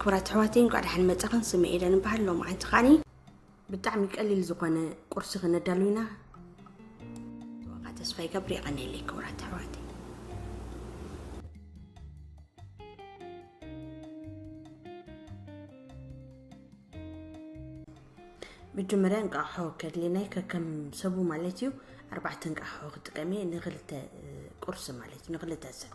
ክቡራት ኣሕዋተይ፣ እንኳዕ ደሓን መጻኽን። ስመ ኤደን እበሃል። ሎማዓንቲ ከዓኒ ብጣዕሚ ቀሊል ዝኾነ ቁርሲ ክነዳሉ ኢና። ዋጋ ተስፋ ይገብር። የቐንየለይ ክቡራት ኣሕዋተይ። መጀመርያ እንቃሖ ከድልየናይ ከከም ሰቡ ማለት እዩ። ኣርባዕተ እንቃሖ ክጥቀም እየ ንክልተ ቁርሲ ማለት እዩ፣ ንክልተ ሰብ።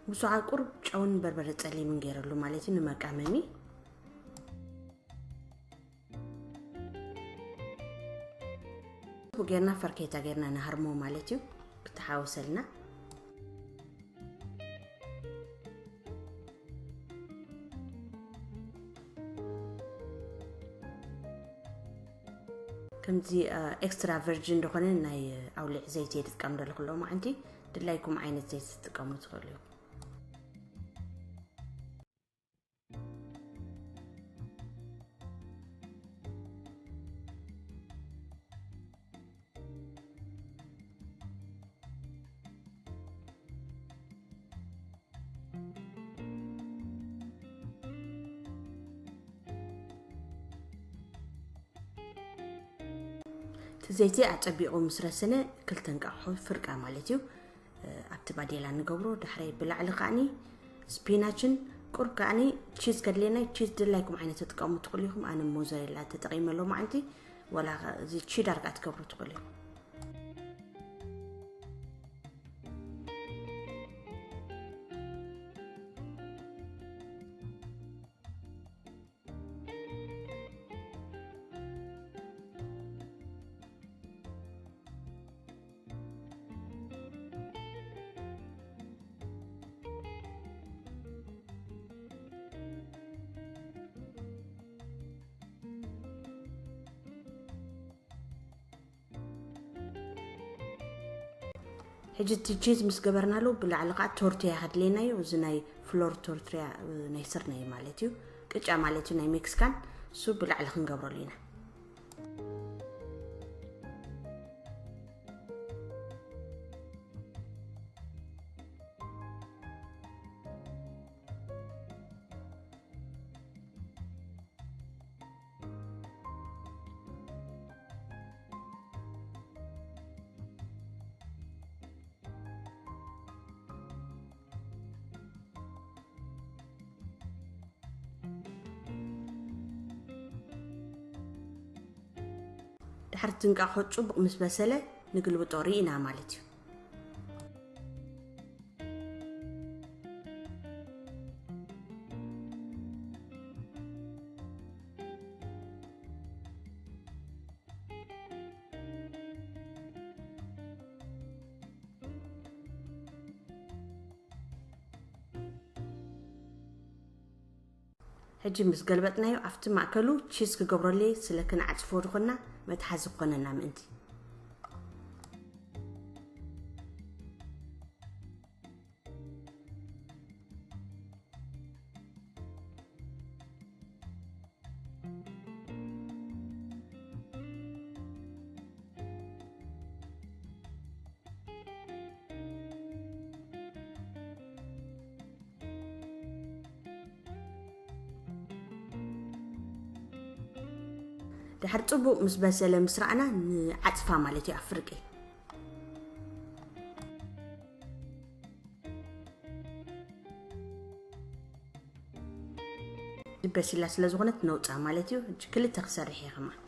ምስኡ ቁሩብ ጨውን በርበረ ጸሊምን ገይረሉ ማለት እዩ፣ ንመቃመሚ። ጌርና ፈርኬታ ጌርና ንሃርሞ ማለት እዩ፣ ክተሓወሰልና። ከምዚ ኤክስትራ ቨርጂን ዝኾነ ናይ ኣውሊዕ ዘይቲ እየ ዝጥቀም ዘለኹ ኣለዉ ማዓንቲ። ድላይኩም ዓይነት ዘይቲ ትጥቀሙ ትኽእሉ ኢኹም። እቲ ዘይቲ ኣጸቢቑ ምስ ረሰነ፣ ክልተ እንቃቑሖ ፍርቃ ማለት እዩ፣ ኣብቲ ባዴላ ንገብሮ። ዳሕራይ ብላዕሊ ከዓኒ ስፒናችን ቁሩብ ከዓኒ ቺዝ ከድልየና፣ ቺዝ ድላይኩም ዓይነት ትጥቀሙ ትኽእሉ ኢኹም። ኣነ ሞዘሬላ ተጠቒመ ሎማዓንቲ፣ ዋላ እዚ ቺዳር ከኣ ትገብሩ ትኽእሉ ኢኹም። ሕጂ እቲ ቺዝ ምስ ገበርናሉ፣ ብላዕሊ ኸዓ ቶርትያ ከድልየና እዩ። እዚ ናይ ፍሎር ቶርትያ፣ እ፣ ናይ ስርናይ ማለት እዩ። ቅጫ ማለት እዩ፣ ናይ ሜክሲካን። እሱ ብላዕሊ ክንገብረሉ ኢና። ድሕሪ እቲ እንቃቑሖ ጽቡቕ ምስ በሰለ ንግልብጦ ርኢና ማለት እዩ። ሕጂ ምስ ገልበጥናዮ፣ ኣብቲ ማእከሉ ቺዝ ክገብረሉ እየ፣ ስለ ክንዓጽፎ ዝኾንና መትሓዚ ክኾነና ምእንቲ። ድሕሪ ጽቡቕ ምስ በሰለ ምስ ረኣና፣ ንዓጽፋ ማለት እዩ ኣብ ፍርቂ። በሲላ ስለ ዝኾነት ነውጻ ማለት እዩ። ሕጂ ክልተ ክሰርሕ እየ ከማን።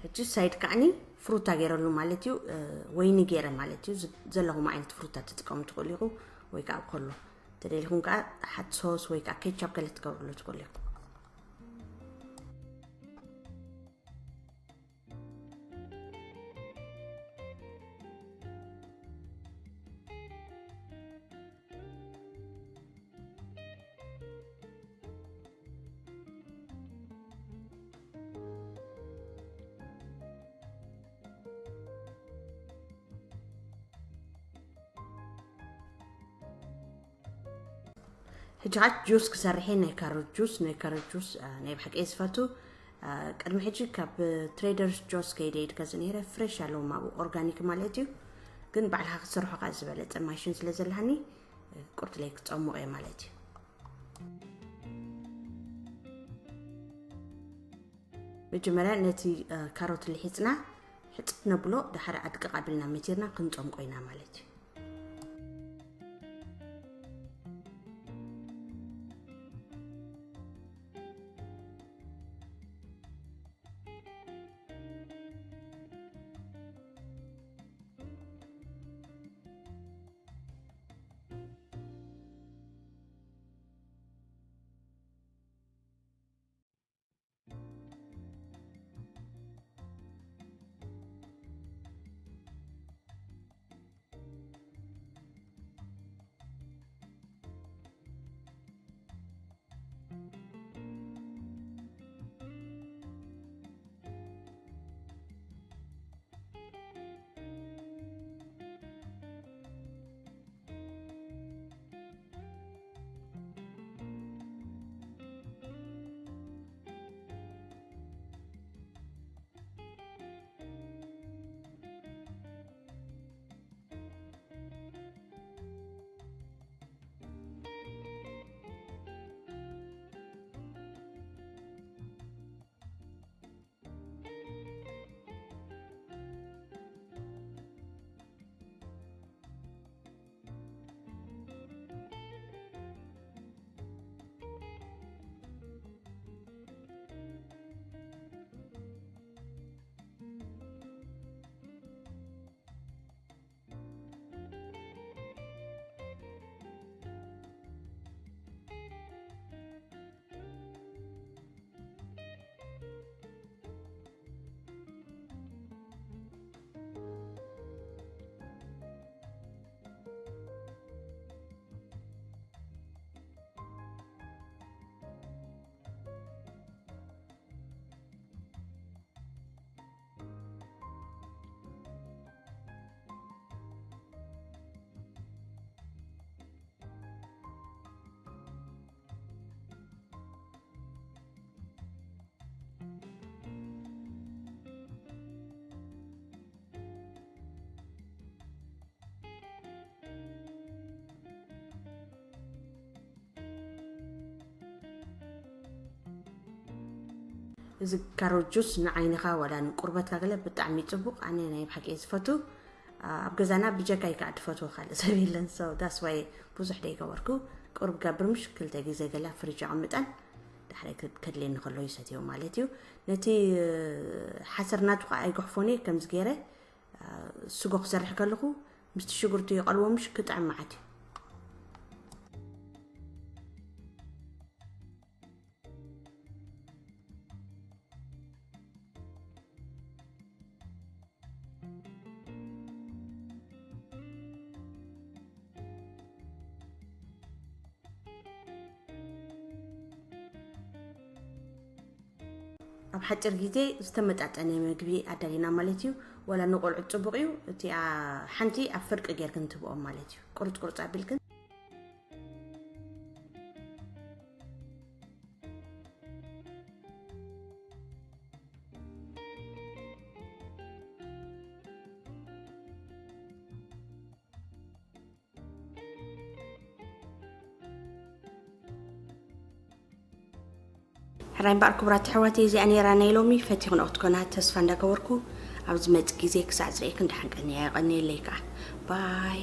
ሕጂ ሳይድ ከዓኒ ፍሩታ ገይረሉ ማለት እዩ። ወይኒ ገይረ ማለት እዩ። ዘለኹም ዓይነት ፍሩታ ትጥቀሙ ትኽእሉ ኢኹ። ወይ ከዓ ኮሎ ተደሊኹም ከዓ ሓት ሶስ ወይ ከዓ ኬቻፕ ገለ ትገብርሉ ትኽእሉ ኢኹ። ሕጂ ኸዓ ጁስ ክሰርሐ፣ ናይ ካሮት ጁስ። ናይ ካሮት ጁስ ናይ ብሓቂ እየ ዝፈቱ። ቅድሚ ሕጂ ካብ ትሬደርስ ጆስ ከይደ ኢድካ ዝነሄረ ፍሬሽ ኣለዎም ኣብኡ፣ ኦርጋኒክ ማለት እዩ። ግን ባዕልኻ ክትሰርሖ ከዓ ዝበለፀ ማሽን ስለ ዘለሃኒ ቁርትለይ ክፀሙቕ እየ ማለት እዩ። መጀመርያ ነቲ ካሮት ልሒፅና ሕፅት ነብሎ፣ ድሓር ኣድቅቕ ኣቢልና መቲርና ክንፀምቆ ኢና ማለት እዩ። እዚ ካሮት ጁስ ንዓይንኻ ዋላ ንቁርበትካ ገለ ብጣዕሚ ጽቡቕ። ኣነ ናይ ብሓቂ እየ ዝፈቱ። ኣብ ገዛና ብጀካይ ከዓ ትፈትዎ ካልእ ሰብ የለን። So that's why ብዙሕ ደይገበርኩ። ቁሩብ ገብር ምሽ ክልተ ግዜ ገላ ፍሪጅ ኣቐምጠን፣ ዳሕራይ ከድልየኒ ከሎ ይሰትዮ ማለት እዩ። ነቲ ሓሰር ናቱ ከዓ ኣይገሕፎን እየ። ከምዚ ገይረ ስጎ ክሰርሕ ከለኹ ምስቲ ሽጉርቲ ይቐልዎ ምሽ ክጥዕም መዓት እዩ። ኣብ ሓፂር ግዜ ዝተመጣጠነ ምግቢ ኣዳሊና ማለት እዩ። ወላ ንቆልዑት ፅቡቕ እዩ። እቲኣ ሓንቲ ኣብ ፍርቂ ጌርክን ትብኦም ማለት እዩ። ቁርፅ ቁርፅ ኣቢልክን። ሕራይ እምበኣር ክቡራት ኣሕዋተይ፣ እዚኣ ነይራ ናይ ሎሚ። ፈቲኽንኦ ክትኮና ተስፋ እንዳገበርኩ፣ ኣብ ዝመጽእ ግዜ ክሳዕ ዝርእየክን ደሓን ቀንያ። የቐንየለይ ከኣ። ባይ።